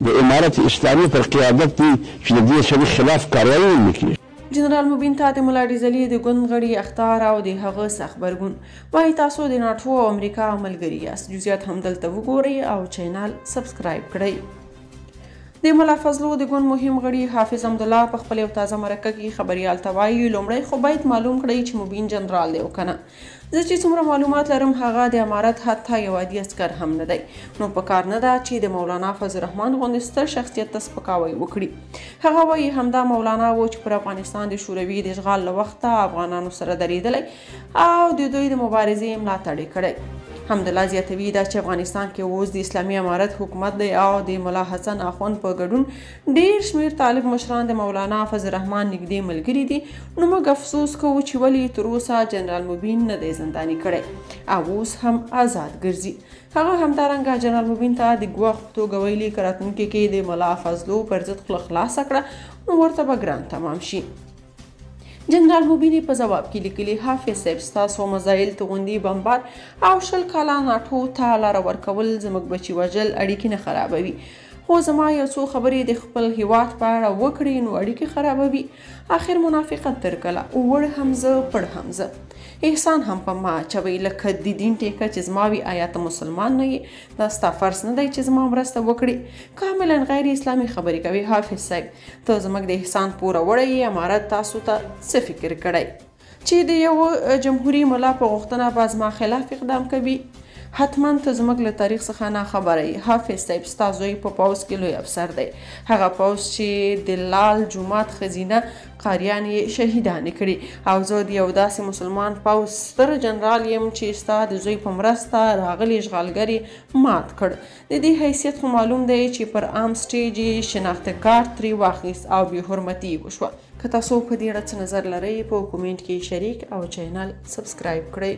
د امارت اسلامي پر قیادت دي چې د دې سړي خلاف کاروايي ونه کړي. جنرال مبین ته د ملا ډیزلي د ګوند غړي اخطار او د هغه سخت غبرګون، وایي تاسو د ناټو او امریکا ملګري یاست. جزئیات هم دلته وګورئ او چینل سبسکرایب کړئ. د ملا فضلو د ګوند مهم غړي حافظ عبدالله په خپل یو تازه مرکه کې خبریال ته وایي، لومړی خو باید معلوم کړئ چې مبین جنرال دی او کنه. زه چې څومره معلومات لرم، هغه د امارت حتی یو عادي عسکر هم نه دی، نو په کار نه ده چې د مولانا فضل الرحمن غوندې ستر شخصیت ته سپکاوی وکړي. هغه وایي، همدا مولانا و چې پر افغانستان د شوروي د اشغال له وخته افغانانو سره درېدلی او د دوی د مبارزې ملاتړ یې کړی. حمدالله زیاتوي، دا چې افغانستان کې اوس د اسلامي امارت حکومت دی او د ملا حسن اخوند په ګډون ډیر شمیر طالب مشران د مولانا فضل الرحمن نږدې ملګري دي، نو موږ افسوس کوو چې ولې تر اوسه جنرال مبین نه دی زنداني کړی او اوس هم آزاد ګرځي. هغه همدارنګه جنرال مبین ته د ګواښ په توګه ویلي، که راتلونکي کې د ملا فضلو پر ضد خوله خلاصه کړه، نو ورته به ګران تمام شي. جنرال مبیني په ځواب کې لیکلي، حافظ صاحب، ستاسو مزایل، توغندي، بمبار او 20 کاله ناټو ته لاره ورکول، زموږ بچي وژل اړیکې نه خرابوي، خو زما یو څو خبرې د خپل هیواد په اړه وکړي نو اړیکې خرابوي. اخر منافقت تر کله؟ وړ هم زه، پړ هم زه، احسان هم په ما اچوي لکه د دین ټیکه چې زما وي. آیا ته مسلمان نه یې؟ دا ستا فرض نه دی چې زما مرسته وکړي؟ کاملا غیر اسلامي خبرې کوي. حافظ صاحب، ته زموږ د احسان پوره وړی یې. امارت تاسو ته څه فکر کړی چې د یو جمهوري ملا په غوښتنه به زما خلاف اقدام کوي؟ حتما ته زموږ له تاریخ څخه ناخبره یې. حافظ صاحب، ستا زوی په پوځ کې لوی افسر دی، هغه پوځ چې د لال جومات ښځینه قاریان یې شهیدانې کړي، او زه د یو داسې مسلمان پوځ ستر جنرال یم چې ستا د زوی په مرسته راغلي اشغالګر یې مات کړ. د دې حیثیت خو معلوم دی چې پر عام سټیج یې شناخت کارت ترې واخیست او بې حرمتي یې وشوه. که تاسو په دې اړه څه نظر لرئ، په کومنټ کې شریک او چینل سبسکرایب کړئ.